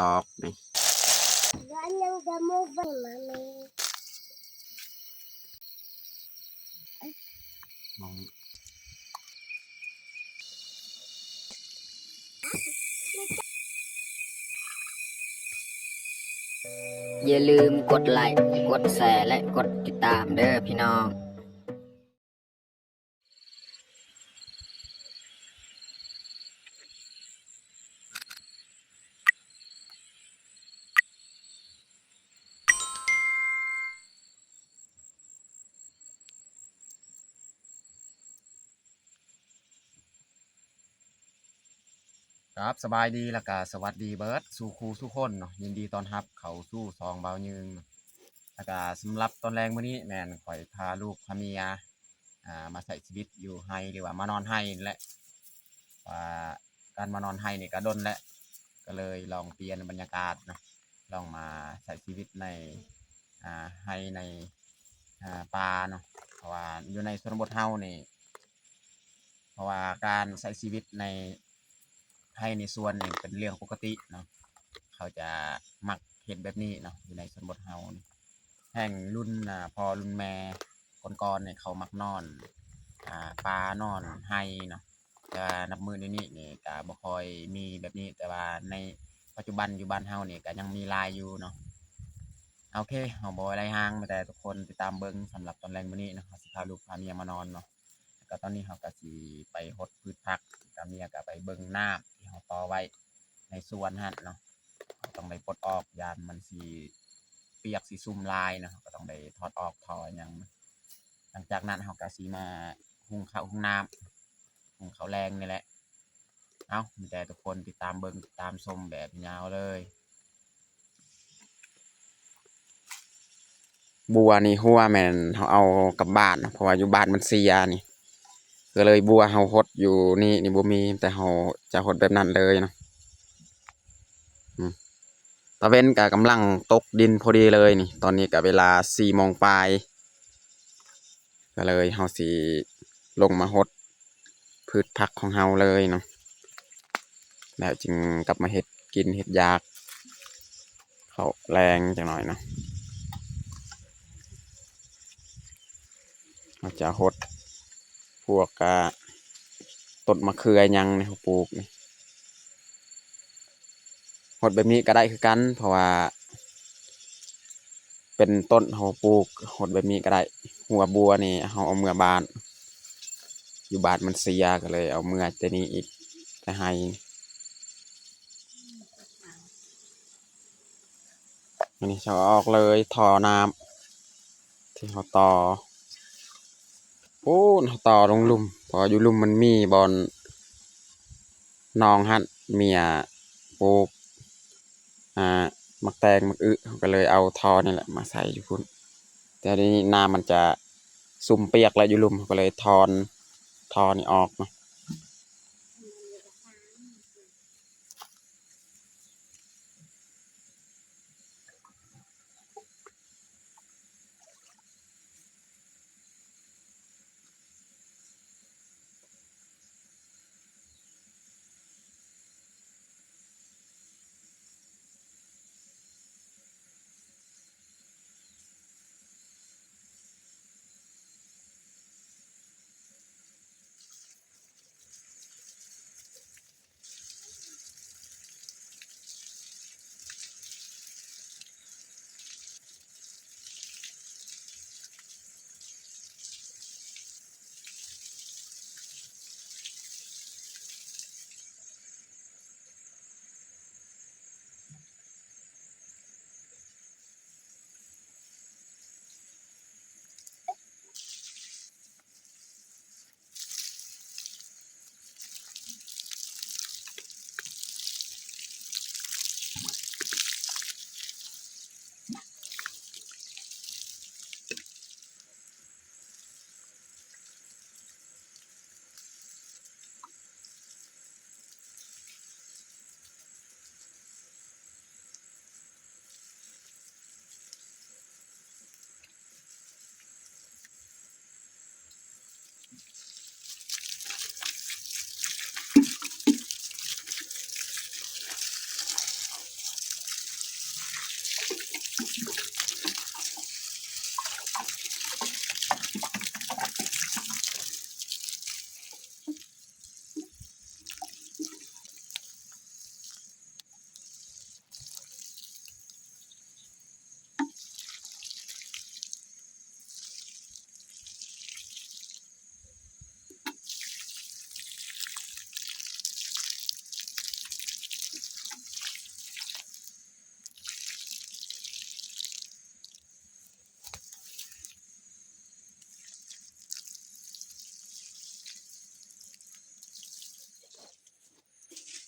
ດອກນີ້. ຢ່າລືມກົດໄລ, ກົດແຊ ແລະ ກົດຕິດຕາມເດີພີ່ນ້ອງ. ຄັບ ສະບາຍດີ ແລ້ວກະສະຫວັດດີເບີດສູ່ຄູ່ສູ່ຄົນເນາະ, ຍິນດີຕ້ອນຮັບເຂົ້າສູ່ຊ່ອງບ່າວຍືງເນາະ. ແລ້ວກະສຳລັບຕອນແລງມື້ນີ້ແມ່ນຂ້ອຍພາລູກພາເມຍ ອ່າ ມາໃຊ້ຊີວິດຢູ່ໄຮ່ ຫຼືວ່າມານອນໄຮ່ນີ້ແຫຼະ. ວ່າການມານອນໄຮ່ນີ້ກະດົນແລ້ວ ກະເລີຍລອງປ່ຽນບັນຍາກາດເນາະ, ລອງມາໃຊ້ຊີວິດໃນ ອ່າ ໄຮ່ໃນ ອ່າ ປ່າເນາະ. ເພາະວ່າຢູ່ໃນຊົນນະບົດເຮົານີ້ ເພາະວ່າການໃຊ້ຊີວິດໃນໄຮ່ໃນສວນນີ້ເປັນເລື່ອງປົກກະຕິເນາະ, ເຂົາຈະມັກເຮັດແບບນີ້ເນາະ ຢູ່ໃນຊົນນະບົດເຮົານີ້. ແຮ່ງລຸ້ນ ອ່າ ພໍ່ລຸ້ນແມ່ກ່ອນໆນີ້ ເຂົາມັກນອນ ອ່າ ປ່ານອນໄຮ່ເນາະ. ແຕ່ວ່ານັບມື້ດຽວນີ້ນີ້ກະບໍ່ຄ່ອຍມີແບບນີ້, ແຕ່ວ່າໃນປັດຈຸບັນຢູ່ບ້ານເຮົານີ້ກະຍັງມີຫຼາຍຢູ່ເນາະ. ໂອເຄ ເຮົາບໍ່ໄດ້ຮ່າງ ມີແຕ່ທຸກຄົນຕິດຕາມເບິ່ງ. ສຳລັບຕອນແລງມື້ນີ້ເນາະ ເຮົາຊິພາລູກພາເມຍມານອນເນາະ, ແລ້ວກະຕອນນີ້ເຮົາກະຊິໄປຫົດພືດຜັກ ກະເມຍກະໄປເບິ່ງນ້ຳທີ່ເຮົາຕໍ່ໄວ້ໃນສວນຫັ້ນເນາະ. ເຮົາຕ້ອງໄດ້ປົດອອກ ຢ້ານມັນຊິປຽກຊິຊຸ່ມຫຼາຍເນາະ, ເຮົາກະຕ້ອງໄດ້ຖອດອອກທໍ່ຫຍັງ. ຫຼັງຈາກນັ້ນເຮົາກະຊິມາຫຸງເຂົ້າຫຸງນ້ຳ ຫຸງເຂົ້າແລງນີ້ແຫຼະ. ເອົາ ມີແຕ່ທຸກຄົນຕິດຕາມເບິ່ງ ຕິດຕາມຊົມແບບຍາວເລີຍ. ບົວນີ້ຮົວແມ່ນເຮົາເອົາກັບບ້ານ ເພາະວ່າຢູ່ບ້ານມັນເສຍນີ້, ກະເລີຍບົວເຮົາຫົດຢູ່ນີ້ນີ້ບໍ່ມີ, ແຕ່ເຮົາຈະຫົດແບບນັ້ນເລີຍເນາະ. ອືມ ຕາເວັນກະກຳລັງຕົກດິນພໍດີເລີຍນີ້, ຕອນນີ້ກະເວລາສີ່ໂມງປາຍ. ກະເລີຍເຮົາຊິລົງມາຫົດພືດຜັກຂອງເຮົາເລີຍເນາະ, ແລ້ວຈຶ່ງກັບມາເຮັດກິນເຮັດຢາກເຂົ້າແລງຈັກໜ້ອຍເນາະ. ເຮົາຈະຫົດພວກ ອ່າ ຕົ້ນມະເຂືອຫຍັງນີ້ ເຮົາປູກນີ້ ຫົດແບບນີ້ກະໄດ້ຄືກັນ ເພາະວ່າເປັນຕົ້ນເຮົາປູກ. ຫົດແບບນີ້ກະໄດ້. ຫົວບົວນີ້ເຮົາເອົາເມືອບ້ານ, ຢູ່ບ້ານມັນເສຍ ກະເລີຍເອົາເມືອແຕ່ນີ້ອີກ ແຕ່ໄຮ່. ອັນນີ້ເຮົາເອົາອອກເລີຍ ທໍ່ນ້ຳທີ່ເຮົາຕໍ່ ປູ້ນ ເຮົາຕໍ່ລົງລຸ່ມ ເພາະວ່າຢູ່ລຸ່ມມັນມີບ່ອນໜອງຫັ້ນ ເມຍປູກ ອ່າ ໝາກແຕງ ໝາກອຶ ເຮົາກະເລີຍເອົາທໍ່ນີ້ແຫຼະມາໃສ່ຢູ່ພຸ້ນ. ແຕ່ດຽວນີ້ນ້ຳມັນຈະຊຸ່ມປຽກແລ້ວຢູ່ລຸ່ມ ເຮົາກະເລີຍຖອນທໍ່ນີ້ອອກເນາະ.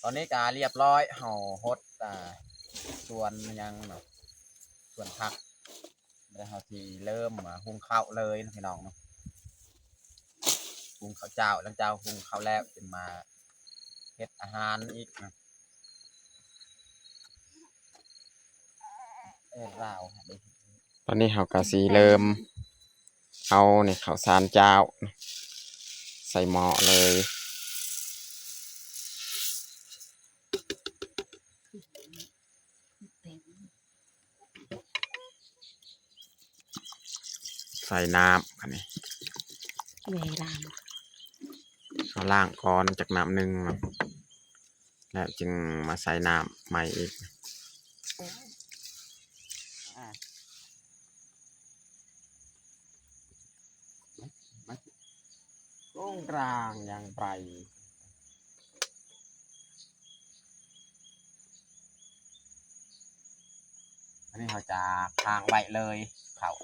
ຕອນນີ້ກະລຽບຮ້ອຍ ເຮົາຫົດ ອ່າ ສວນຫຍັງເນາະ ສວນຜັກ ແລ້ວເຮົາຊິເລີ່ມ ອ່າ ຫຸງເຂົ້າເລີຍເນາະ ພີ່ນ້ອງເນາະ ຫຸງເຂົ້າເຈົ້າ ຫຼັງຈາກຫຸງເຂົ້າແລ້ວຈຶ່ງມາເຮັດອາຫານອີກເນາະ ເອີ ລາວ. ຕອນນີ້ເຮົາກະຊິເລີ່ມເອົານີ້ ເຂົ້າສານຈ້າວໃສ່ໝໍ້ເລີຍ ໃສ່ນ້ຳ ອັນນີ້ ເວລາ ເຮົາລ້າງກ່ອນຈັກນ້ຳໜຶ່ງເນາະ ແລ້ວຈຶ່ງມາໃສ່ນ້ຳໃໝ່ອີກ ອາ ກງກລາງຍັງໄປ ອັນນີ້ເຮົາຈະຄ້າງໄວ້ເລີຍ ເຂົ້າ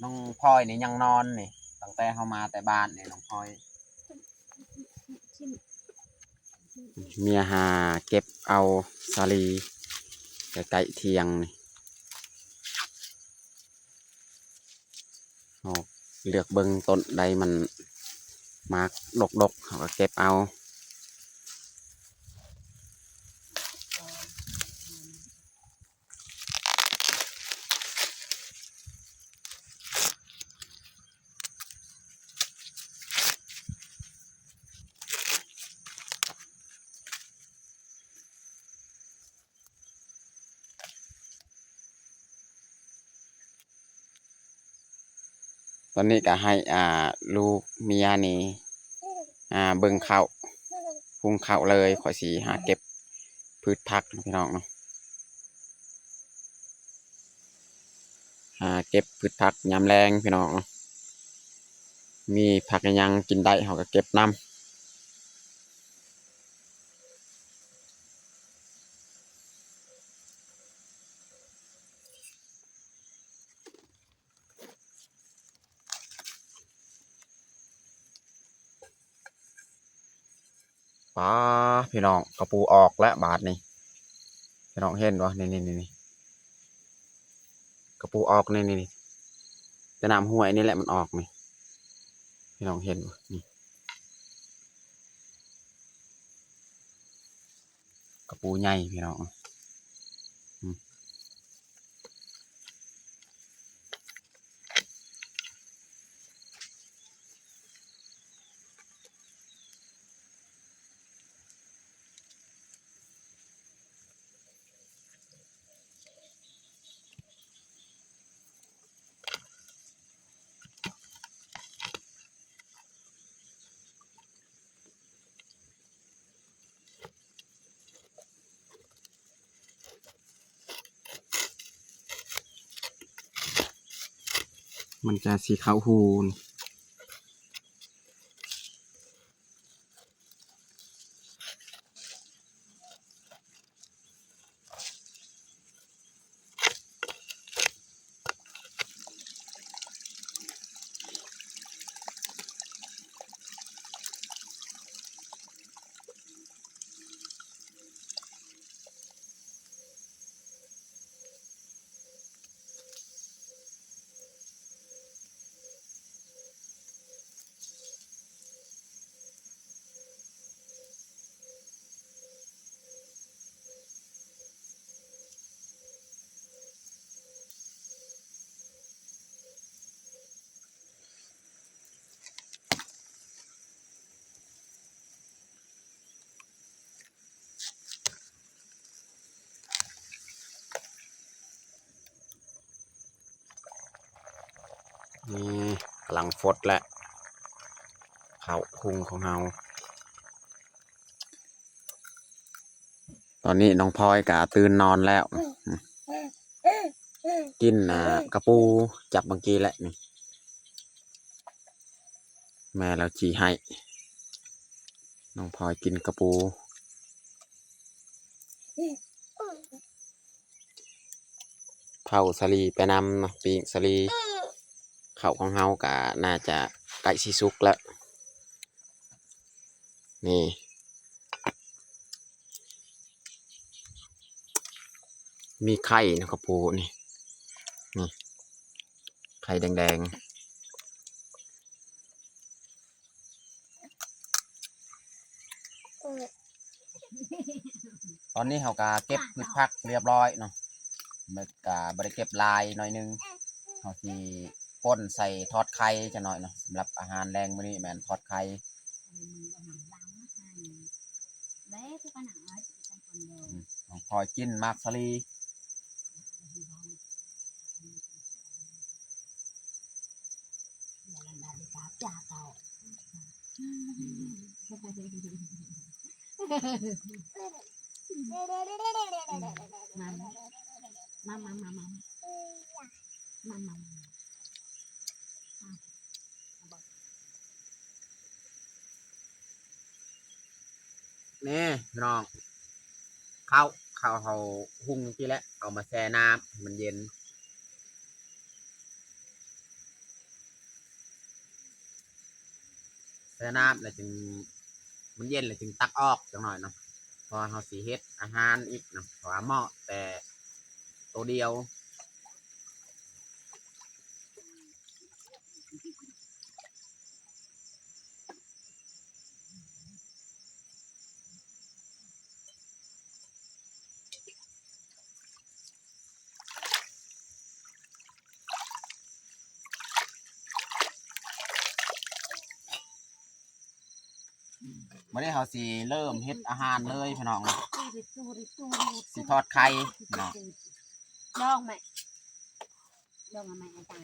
ນ້ອງພອຍນີ້ຍັງນອນນີ້ ຕັ້ງແຕ່ເຮົາມາແຕ່ບ້ານນີ້ ນ້ອງພອຍ ເມຍຫາເກັບເອົາສາລີໃກ້ໆທ່ຽງນີ້ ເຮົາເລືອກເບິ່ງຕົ້ນໃດມັນໝາກດົກໆ ເຮົາກະເກັບເອົາ. ຕອນນີ້ກະໃຫ້ ອ່າ ລູກເມຍນີ້ ອ່າ ເບິ່ງເຂົ້າ ຫຸງເຂົ້າເລີຍ ຂ້ອຍຊິຫາເກັບພືດຜັກເນາະ ພີ່ນ້ອງເນາະ ຫາເກັບພືດຜັກຍາມແລງ ພີ່ນ້ອງເນາະ ມີຜັກອີ່ຫຍັງກິນໄດ້ເຮົາກະເກັບນຳ. ປາ ພີ່ນ້ອງ ກະປູອອກແລ້ວບາດນີ້ ພີ່ນ້ອງເຫັນບໍ່ ນີ້ໆ ກະປູອອກນີ້ໆ ແຕ່ນ້ຳຫ້ວຍນີ້ແຫຼະມັນອອກນີ້ ພີ່ນ້ອງເຫັນບໍ່ ນີ້ ກະປູໃຫຍ່ ພີ່ນ້ອງ. ມັນຈະຊິເຂົ້າຫູນີ້. ນີ້ກຳລັງຟົດແລ້ວ ເຂົ້າຫຸງຂອງເຮົາ. ຕອນນີ້ນ້ອງພອຍກະຕື່ນນອນແລ້ວ ກິນ ອ່າ ກະປູຈັບບາງກີ້ແຫຼະນີ້ ແມ່ລາວຈີ່ໃຫ້ນ້ອງພອຍກິນກະປູ ເຜົາສາລີໄປນຳເນາະ ປີ້ງສາລີ ຂ ຂົ້າຂອງເຮົາກະໜ້າຈະໃກ້ຊິສຸກແລ້ວ. ນີ້ ມີໄຂ່ນະ ເຂົ້າໂພດນີ້ ນີ້ ໄຂ່ແດງໆ. ຕອນນີ້ເຮົາກະເກັບພືດຜັກລຽບຮ້ອຍເນາະ ແມ່ນກະບໍ່ໄດ້ເກັບຫຼາຍໜ້ອຍໜຶ່ງ ເຮົາຊິປົ່ນໃສ່ທອດໄຂ່ຈັກໜ້ອຍເນາະ. ສຳລັບອາຫານແລງມື້ນີ້ແມ່ນທອດໄຂ່ ອືມ ຂອງພອຍກິນໝາກສາລີ. ນີ້ພີ່ນ້ອງ ເຂົ້າ ເຂົ້າເຮົາຫຸ່ງນີ້ແຫຼະ ເອົາມາແຊ່ນ້ຳໃຫ້ມັນເຢັນ ແຊ່ນ້ຳແລ້ວຈຶ່ງ ມັນເຢັນແລ້ວຈຶ່ງຕັກອອກຈັກໜ້ອຍເນາະ ເພາະວ່າເຮົາຊິເຮັດອາຫານອີກເນາະ ເພາະວ່າເໝາະແຕ່ໂຕດຽວ. ມື້ນີ້ເຮົາຊິເລີ່ມເຮັດອາຫານເລີຍພີ່ນ້ອງ ຊິທອດໄຂ່ພີ່ນ້ອງ. ລອງໄໝ ລອງເອົາໄໝອາຈານ.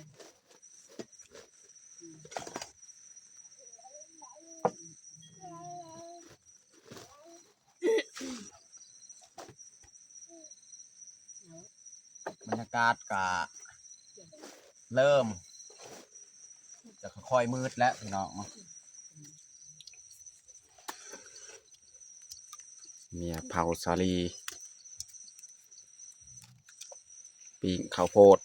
ບັນຍາກາດກະເລີ່ມຈະຄ່ອຍໆມືດແລ້ວພີ່ນ້ອງເນາະ. ເມຍເຖົ້າສາລີ ປີ້ງເຂົ້າໂພດ.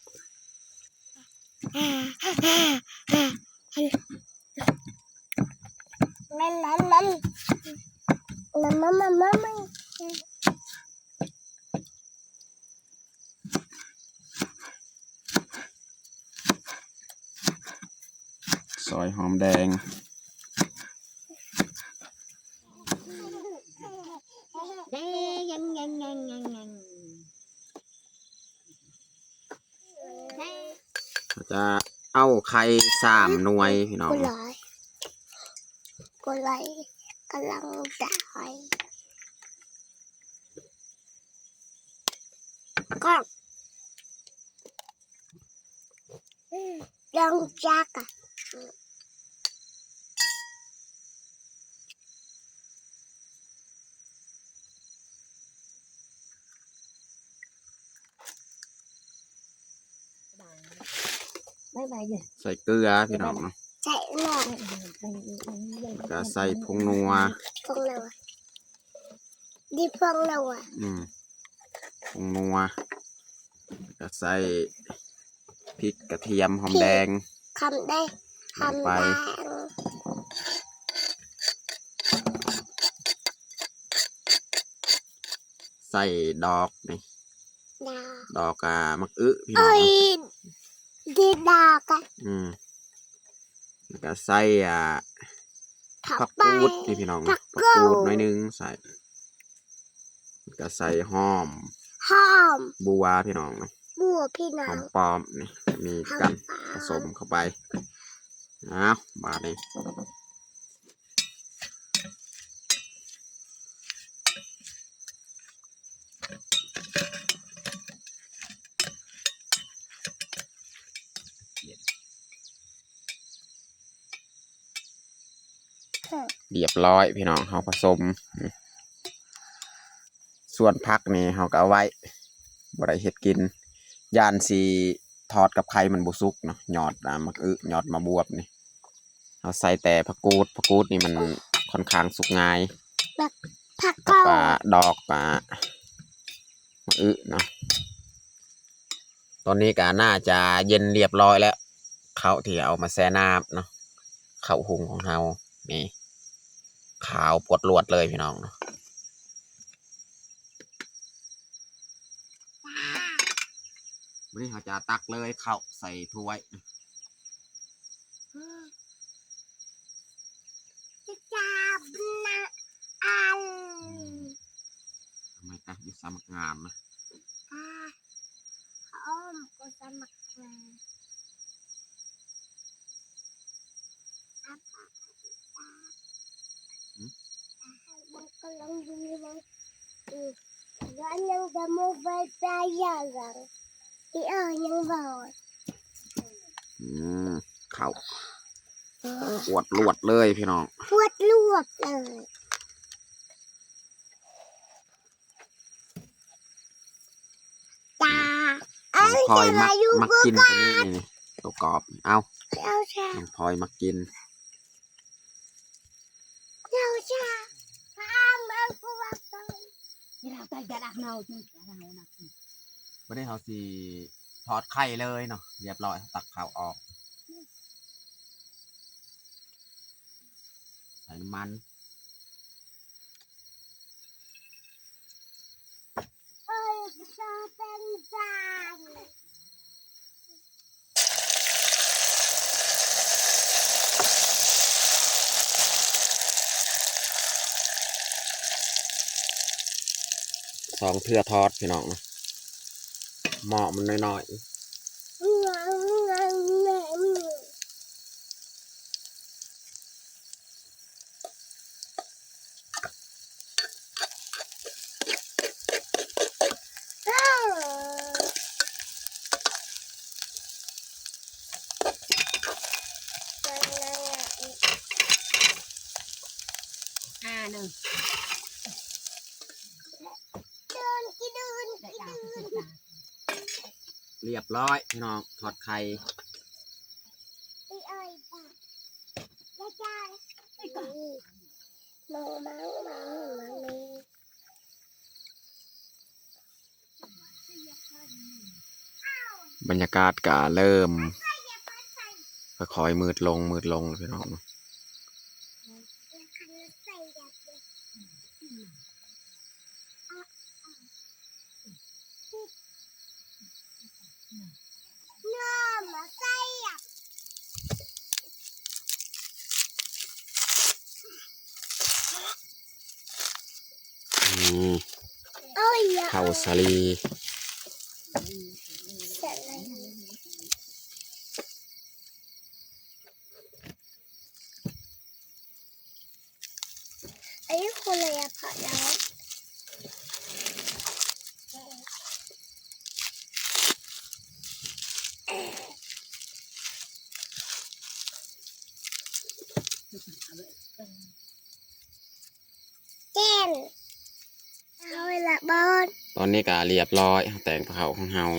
ຊອຍຫອມແດງ. ເຮົາຈະເອົາໄຂ່ສາມໜ່ວຍພີ່ນ້ອງ. ກົດໄລ ກົດໄລກຳລັງຈະໄດ້ ກໍ ອືມ ລົງຈັກອະ ບາຍບາຍເດີ ໃສ່ເກືອພີ່ນ້ອງເນາະ ໃສ່ເກືອ ແລ້ວກະໃສ່ຜົງນົວ ຜົງນົວ ນີ້ຜົງນົວ ອືມ ຜົງນົວ ແລ້ວກະໃສ່ພິກ ກະທຽມ ຫອມແດງ ຫອມແດງ ຫອມແດງ ໃສ່ດອກນີ້ ດອກ ດອກ ອ່າ ໝາກອຶພີ່ນ້ອງ ເອີຍ ດອກ ອືມ ແລ້ວກະໃສ່ ອ່າ ຜັກ ຜັກກູດນີ້ພີ່ນ້ອງ ຜັກ ຜັກກູດໜ້ອຍໜຶ່ງໃສ່ ແລ້ວກະໃສ່ຫອມ ຫອມບົວພີ່ນ້ອງ ບົວພີ່ນ້ອງ ຫອມປ້ອມນີ້ ມີກັນ ຫອມປ້ອມ ປະສົມເຂົ້າໄປ. ອ້າວ ບາດນີ້ ຮຽບຮ້ອຍພີ່ນ້ອງ ເຮົາປະສົມ ສ່ວນຜັກນີ້ເຮົາກະເອົາໄວ້ ບໍ່ໄດ້ເຮັດກິນ ຢ້ານຊິທອດກັບໄຂ່ມັນບໍ່ສຸກເນາະ ຍອດ ອ່າ ໝາກອຶ ຍອດໝາກບວບນີ້ ເຮົາໃສ່ແຕ່ຜັກກູດ ຜັກກູດນີ້ມັນຄ່ອນຂ້າງສຸກງ່າຍ ແລ້ວກະດອກ ອ່າ ໝາກອຶເນາະ. ຕອນນີ້ກະໜ້າຈະເຢັນລຽບຮ້ອຍແລ້ວ ເຂົ້າທີ່ເອົາມາແຊ່ນ້ຳເນາະ ເຂົ້າຫຸງຂອງເຮົານີ້ ຂາວປວດລວດເລີຍພີ່ນ້ອງເນາະ. ມື້ນີ້ເຮົາຈະຕັກເລີຍເຂົ້າໃສ່ຖ້ວຍ. ຈະຈັບນະອັນ ອືມ ທຳໄມຕັກຢູ່ສະໝັກງາມນະ? ອາ ອ້ອມກໍສະໝັກງາມ. ອືມ ມັນກໍລອງດູເນາະ. ອືມ ແລ້ວຍັງຈະມາໄປຕາຍຢ່າງ ອີເອີ ຍັງບໍ່ ອືມ ເຂົ້າ ເອີ ປວດລວດເລີຍພີ່ນ້ອງ ປວດລວດເລີຍ. ຕາ ນ້ອງພອຍມັກ ມັກກິນຕົວນີ້ນີ້ ຕົວກອບ ເອົາ ເອົາຊະ ນ້ອງພອຍມັກກິນ. ບັດນີ້ເຮົາຊິທອດໄຂ່ເລີຍເນາະ ລຽບຮ້ອຍ ເຮົາຕັກເຂົ້າອອກ ໃສ່ນ້ຳມັນ. ສອງເທື່ອທອດພີ່ນ້ອງເນາະ ໝໍ້ມັນນ້ອຍໆ. ລຽບຮ້ອຍພີ່ນ້ອງ ທອດໄຂ່. ບັນຍາກາດກະເລີ່ມຄ່ອຍໆມືດລົງ ມືດລົງແລ້ວພີ່ນ້ອງ. ອືມ ເຂົ້າສາລີ. ອັນນີ້ຄົນລະຢ່າງເນາະ. ເກັ່ງ ເອົາໄວ້ລະບອນ. ຕອນນີ້ກະລຽບຮ້ອຍ ເຮົາແຕ່ງພາເຂົ້າຂອງເຮົາ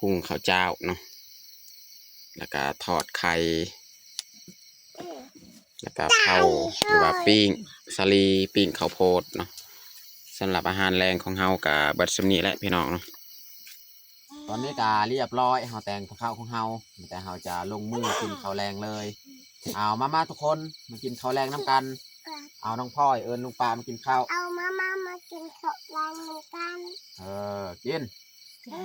ຫຸງເຂົ້າເຈົ້າເນາະ ແລ້ວກະທອດໄຂ່ ແລ້ວກະເຜົາ ຫຼືວ່າປີ້ງສາລີ ປີ້ງເຂົ້າໂພດເນາະ. ສຳລັບອາຫານແລງຂອງເຮົາກະເບິດສ່ຳນີ້ແຫຼະພີ່ນ້ອງເນາະ. ຕອນນີ້ກະລຽບຮ້ອຍ ເຮົາແຕ່ງພາເຂົ້າຂອງເຮົາ ແຕ່ເຮົາຈະລົງມືກິນເຂົ້າແລງເລີຍ. ເອົາ ມາໆ ທຸກຄົນ ມາກິນເຂົ້າແລງນຳກັນ. ເອົາ ນ້ອງພອຍ ເອີ້ນລຸງປ້າມາກິນເຂົ້າ. ເອົາ ມາໆ ມາກິນເຂົ້າແລງນຳກັນ. ເອີ ກິນ. ເອີ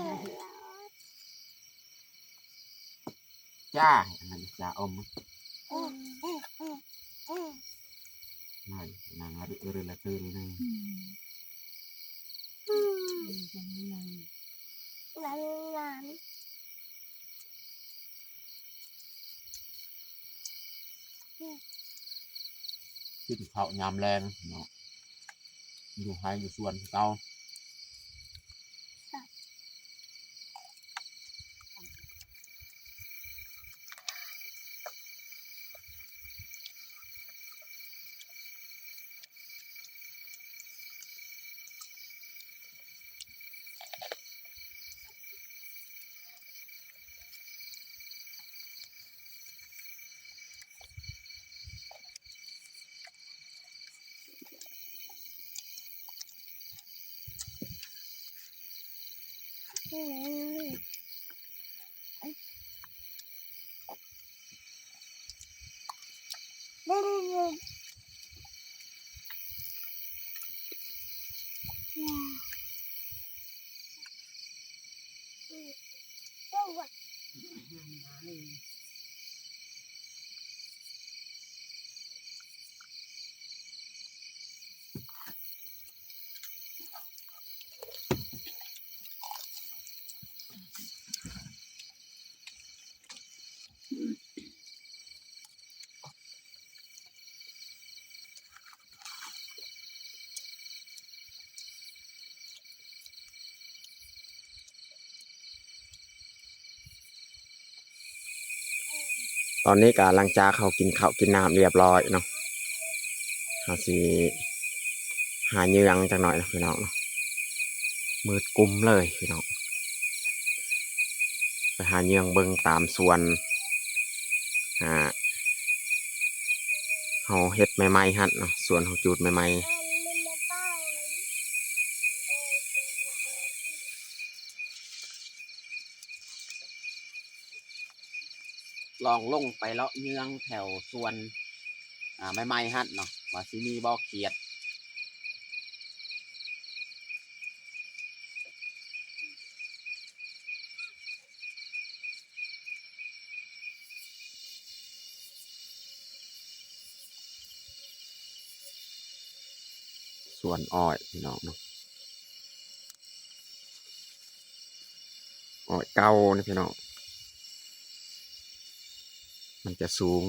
ຈ້າ ອັນນັ້ນຈ້າອົມ. ເອີ ເອີ ເອີ ເອີ ນັ້ນ ນາງລະຕື່ນລະຕື່ນເລີຍ. ອືມ ອືມ ນາງງາມ ນາງງາມ. ກິນເຂົ້າຍາມແລງເນາະ ຢູ່ໄຮ່ຢູ່ສວນຄືເກົ່າ. ອືມ. ຕອນນີ້ກໍຫຼັງຈາກເຮົາກິນເຂົ້າກິນນ້ຳລຽບລ້ອຍເນາະ ເຮົາຊິຫາເຍືອງຈັກໜ້ອຍເນາະພີ່ນ້ອງເນາະ. ມືດກຸມເລີຍພີ່ນ້ອງ ໄປຫາເຍືອງເບິ່ງຕາມສວນ ອ່າ ເຮົາເຮັດໃໝ່ໆຫັ້ນເນາະ ສວນເຮົາຈູດໃໝ່ໆ. ລອງລົງໄປເລາະເຍືອງແຖວສວນ ອ່າ ໃໝ່ໆຫັ້ນເນາະ ວ່າຊິມີບໍ່ຂຽດ. ສວນອ້ອຍພີ່ນ້ອງເນາະ ອ້ອຍເກົ່ານີ້ພີ່ນ້ອງ ມັນຈະສູງ.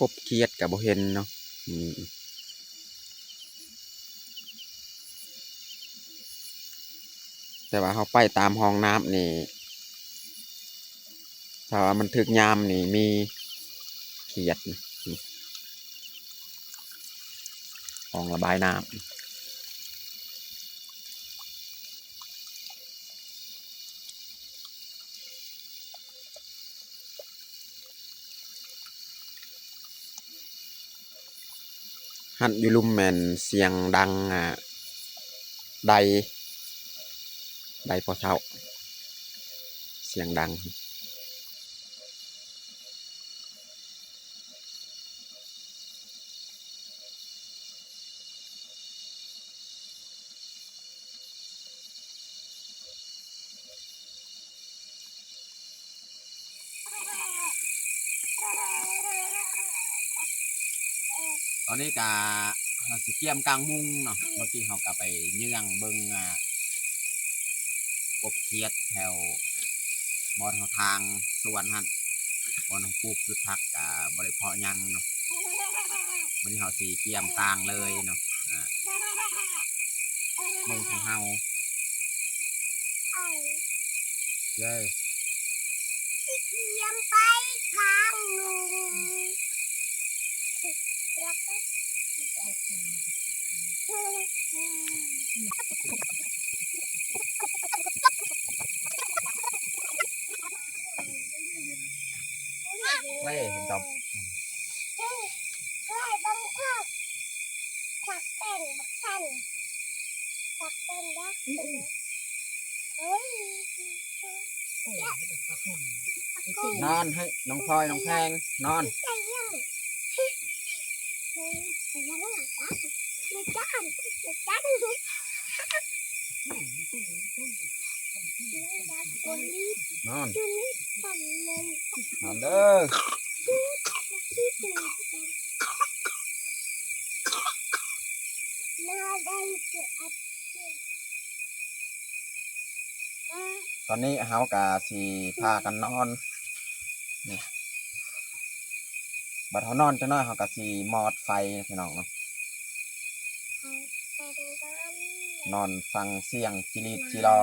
ກົບຂຽດກໍບໍ່ເຫັນເນາະ ອືມ ແຕ່ວ່າເຮົາໄປຕາມຮ່ອງນ້ຳນີ້ ຖ້າວ່າມັນຖືກຍາມນີ້ມີຂຽດ ອືມ ຮ່ອງລະບາຍນ້ຳ. ຫັ້ນຢູ່ລຸ່ມແມ່ນສຽງດັງ ອ່າ ໄດ ໄດພໍ່ເຖົ້າ ສຽງດັງ. ຕອນນີ້ກະເຮົາຊິກຽມກາງມຸງເນາະ ເມື່ອກີ້ເຮົາກະໄປເຍືອງເບິ່ງ ອ່າ ກົບຂຽດແຖວບ່ອນເຮົາທາງສວນຫັ້ນ ບ່ອນເຮົາປູກພືດຜັກກະບໍ່ໄດ້ເພາະຫຍັງເນາະ. ມື້ນີ້ເຮົາຊິກຽມກາງເລີຍເນາະ ອ່າ ມຸງຂອງເຮົາ ເຢ້ ກຽມໄປກາງມຸງ. ເວີ້ຍ ເຫັນດອກ ເຮີ້ຍ ເຮີ້ຍ ບັກເພິ່ນ ຜັກແປ້ງ ບັກທັນ ຜັກແປ້ງເດີ້ ເຮີ້ຍ. ນອນ ໃຫ້ນ້ອງພອຍ ນ້ອງແພງ ນອນ ນອນ ນອນເດີ້. ຕອນນີ້ເຮົາກະຊິພາກັນນອນ ນີ້ ບັດເຮົານອນຈັກໜ້ອຍເຮົາກະຊິມອດໄຟ ພີ່ນ້ອງເນາະ ນອນຟັງສຽງຈີລີດຈີລໍ.